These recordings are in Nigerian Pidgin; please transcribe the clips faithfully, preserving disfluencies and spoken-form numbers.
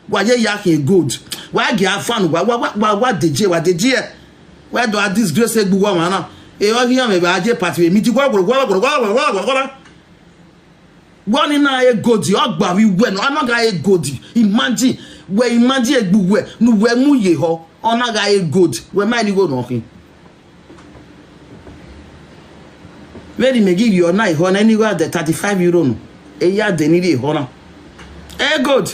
Wa ye ya ke gold. Wa ge afan wa wa wa wa wa de je wa de je. Wa do a disgrace egbu wa wa na. E o hiyan me ba je party we mi ti gwa gwa gwa gwa gwa gwa gwa gwa. Wa ni na e gold, o gba wi we no, a na ga e gold. Imagine, we imagine egbu we, nu we mu ye ho, o na ga e gold. We ma ni go no hin. Very me give you na ho na ni go the thirty-five euro no. E ya de ni de ho na. E gold.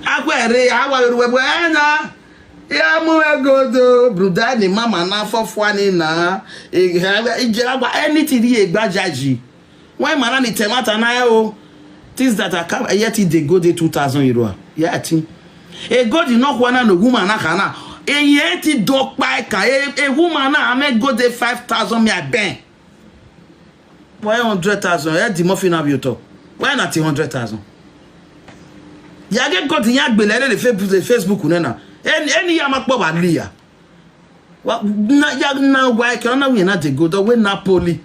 Akwere, awa we we we na. Ya mu e gold o, bruda ni mama na fo fwa ni na. E, e, e, anything ye gba jaji. Why man ni temata na e o? Things that are come, yet it dey go dey two thousand euro. Yeah, I think. E gold no kwa na no woman na kana. E yet it do pa e ka. E, e woman na ame go dey five thousand me I ben. Why hundred thousand? E di mo fi na bi oto. Why not hundred thousand? Ya get gold ya gbele le Facebook, le Facebook na na. Any, any ya ma po ba liya. Wa na ya na wa ke na we na dey go do we Napoli.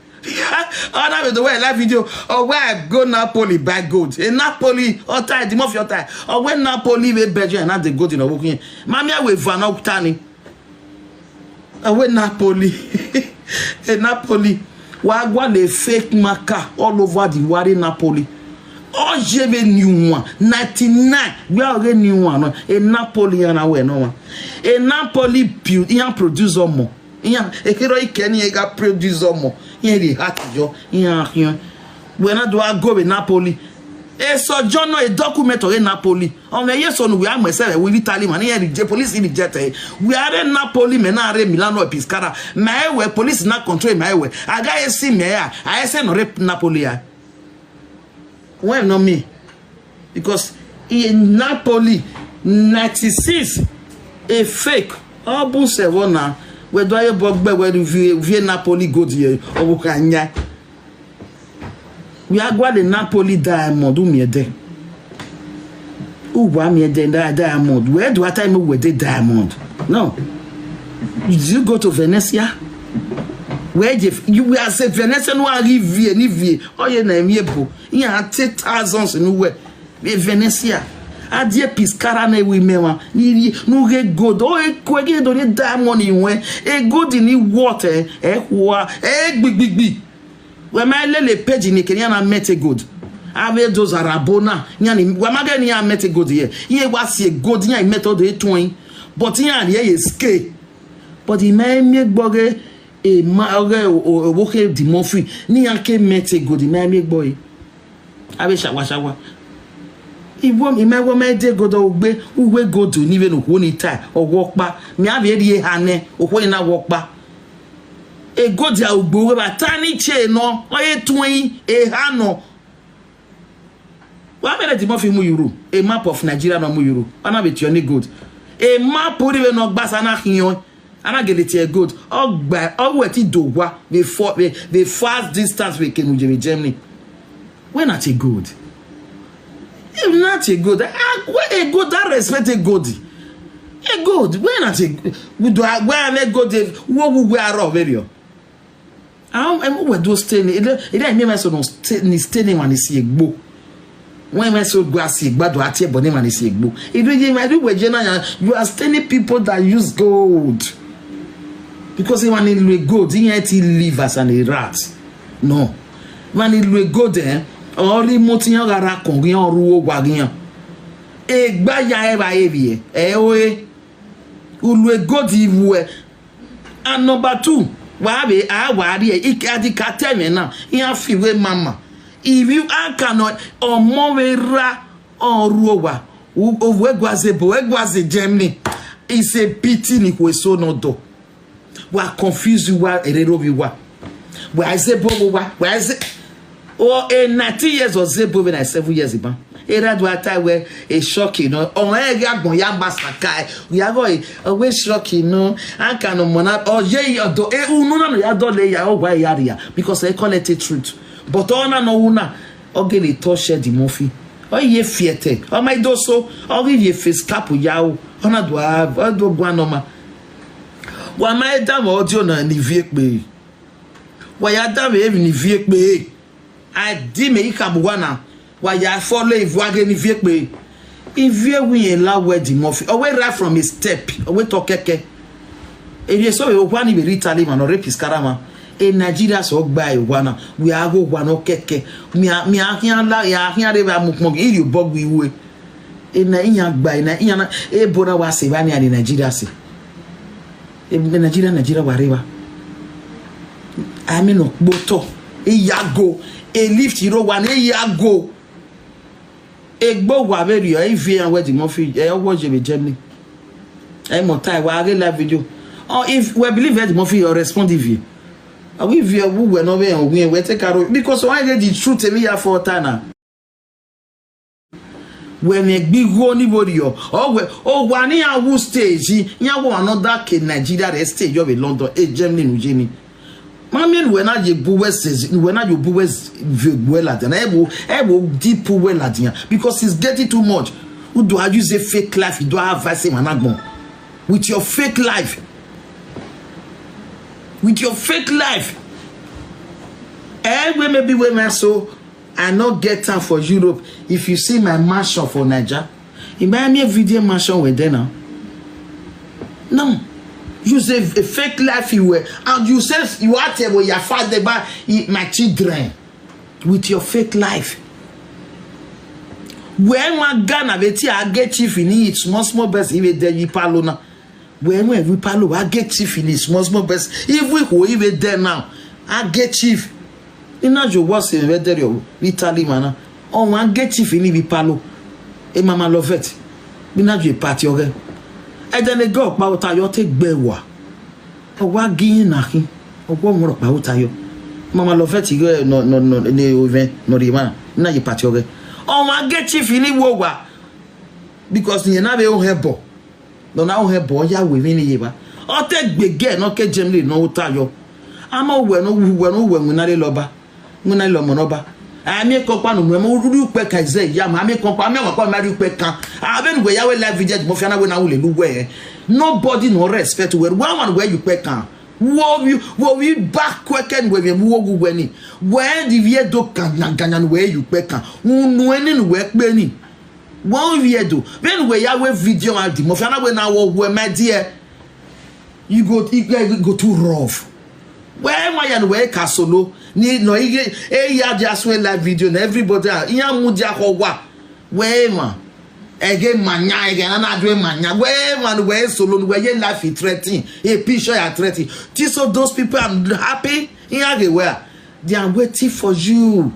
Ona we do we live video. O we I go Napoli buy gold. E Napoli o tai di mo fi o tai. O we Napoli we beje na dey go di no wo kin. Ma mi we va na utani. O we Napoli. E Napoli. Wa gwa le fake marker all over the world Napoli. O je be new one. Ninety-nine. We are already new one. No? E Napoli ya na we no one. E Napoli build, he produce omo. He e kero ikeni e ga produce omo. He the heart yo. He a hion. We na do a go be Napoli. E sojourn e document o e Napoli. On the yes on we am myself we Italy man. He the police in the jet. We are in Napoli me na re Milano e Piscara. My way police na control my way. I got a see me ya. I say no re Napoli ya. Well, not me. Because in Napoli, ninety-six, a fake. Ọ bụ seven na. We do ayo bogbe we vie vie Napoli go die. Ọ bụ ka nya. We are going the Napoli diamond. Who me there? Who wa me there? That diamond. Where do I tell me where the diamond? No. Did you go to Venetia? Where you, you were say Venetia no are vie ni vie. Oh yeah, na mi ebo. He had ten thousands in where. Venetia. Adie Piscara na we mewa. Ni nu ge gold. O e kwege do ni diamond in we. E gold ni water. E kwa. E gbigbigbi. We ma lele page ni Kenya na mete gold. Ave those arabona. Yani we ma ge ni a mete gold here. Ye wa si gold ya mete do etun. But ya ni ye scale. But he ma mi gboge e ma oge o wo ke di mo fi ni ya ke mete gold ma mi gboge. Abe shawa shawa. Iwo ime wo me de godo ogbe uwe godo ni ve no wo ni tai owo pa. Mi ave ri e ha ne owo ni na wo pa. E gold ya ogbe uwe ba tani che no o e tun e ha no. Wa mere di mo fi mu euro. A map of Nigeria no mu euro. Ana be ti oni gold. A map ori ve no gbasa na hion. Ana gele ti e gold. Ogba owe ti do wa the for the, the fast distance we kenu je Germany. When at a gold. If not a gold, ah, where a gold that respect a gold. A gold. When at a we do where a gold wo wo we are very. How em we do stay ni. Ide ide mi me so no stay ni stay ni wan si egbo. When we so go asi gbadu ati ebo ni man is egbo. If you give my do we na ya, you are staining people that use gold. Because he want to gold, he ain't live as an rat. No. When he look gold eh, or he moti yan gara kon yan ruo gwa yan. Egba ya e ba e bi e. E o e. Ulu gold ivu e. And number two, wa be a wa ri e ike adi ka te me na. He a fi we mama. If you a cannot omo we ra on ruo wa. Ovu egwaze bo egwaze Germany. It's a pity ni kwe so no do. Wa confuse you wa erero bi wa. Wa eze bo wa. Wa eze o e nineteen years o ze bo na seven years ba. Era do ata we e shock you no. O e ga gbon ya masaka e. We are going always shock you no. An ka no mo na o ye yo do e unu na no ya do le ya o wa ya ria because e call it a truth. But ona no una o ge le to share the movie. O ye fiete. O my do so o ge ye face cap ya o. Ona do a o do gwa no ma. Wa ma e da mo audio na ni vie pe. Wa ya da me ni vie pe. I di me ika bwana. Wa ya follow if wa geni vie pe. If you win a la where the mafia. Away right from his step. Away to keke. If you saw a one in Italy man or rapist karama. A Nigeria so by one. We are go one o keke. Me a me a can la ya can reba mukmong. If you bog we way. E na iya gba e na iya na e bona wa se ba ni a Nigeria se. E Nigeria Nigeria wa reba. Ami no gboto. E yago. E lift iro wa ni e yago. E gbo wa very e vi an we the mafia e wo je be Germany. E mo tai wa re live video. Oh, if we believe Eddie Murphy, you respond if you. And we view who we no be on we take care of because why get the truth me ya for tana. When a big one body or we oh one ya who stage ya wo another ke Nigeria re stage of a London a Germany no Germany. Mami when are you buwe says when are you buwe well at an ebo ebo deep well at because it's getting too much. Who do I use a fake life? You do I advise him and agbon with your fake life? With your fake life. Eh, we maybe we man so I not get time for Europe. If you see my mansion for Niger, you buy me a video mansion with there now. No. You say a fake life you were, and you say you are table your father by my children with your fake life. Where my Ghana beti I get chief in it small small best even there you palo now. Where we palo I get chief in it small small best if we go even there now. I get chief. Ina jo was in red there Italy mana. On one get chief in ibi palo. E mama lovet. Ina jo party oge. E then e go pa uta yo take bewa. O wa gi na hin. O go mo pa uta yo. Mama lovet go no no no ne oven no ri mana. Ina je party oge. On one get chief in iwo wa. Because ni na be o hebo. No na o hebo ya we mi ni ye ba. O te gbege no ke Germany no uta yo. Ama we no we no we na le lo ba. Nguna lo mo no ba. Ami ko pa no mo ru pe ka ze ya ma mi ko pa mi wa ko ma ru pe kan. Aben we ya we live video mo fi na we na ule lu we. Nobody no respect we. One one we you pe kan. Wo wi wo wi back quick and we wo gu we ni. We di vie do kan na ganyan we you pe kan. Unu eni nu we pe ni. Wo vie do. When we ya we video and di mo fi na we na wo we my dear. You go you go too rough. Where my and where casolo ni no ige e ya just we live video na everybody a iya mu dia ko wa. Where ma ege manya ege na na do manya where man where solo where ye life is threatening a picture are threatening. This of those people I'm happy in age where they are waiting for you.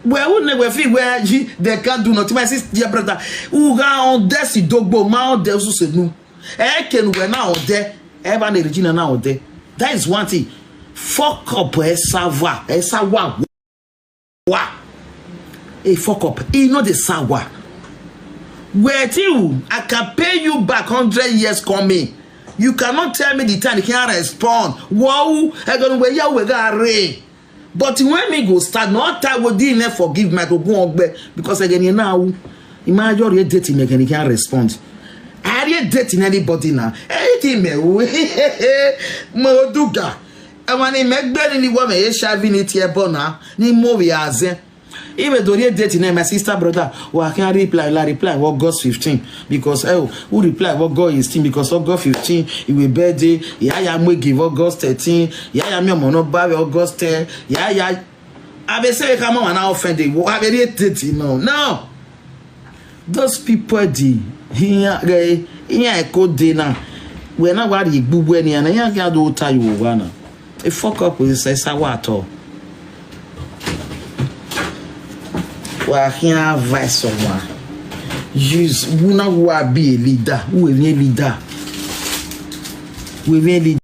Where who never feel where you they can't do nothing my sister dear brother who ga on desi dogbo ma on desu senu. Eke nu we na ode. Eba na Regina na ode. That is one thing. Fuck up e sawa e sawa wa. E fuck up e no dey sawa. Where you I can pay you back hundred years coming. You cannot tell me the time you can't respond. Wow, I don't where you were. But when me go start, no time will dey enough forgive my go go on because again you now. Imagine you dating again, you can't respond. I didn't dating anybody now. Anything me Moduga. And when he make bed in the woman, he shall be it here bona. Ni movie as Even though they dating my sister brother, well, I can't reply, la reply, what August fifteen. Because oh, who reply what God is thing because August fifteen, it will birthday, yeah, yeah, we give August thirteen, yeah, yeah, me mono baby August ten, yeah, yeah. I be say come on now offended. What I be dating no. No. Those people di here here ko dey na. We na wa ri gbugbu eni na ya ga do ta you wa na. E fuck up with say sa wa to. Wa here advice someone. Use who na who be a leader. Who a leader? We be a leader.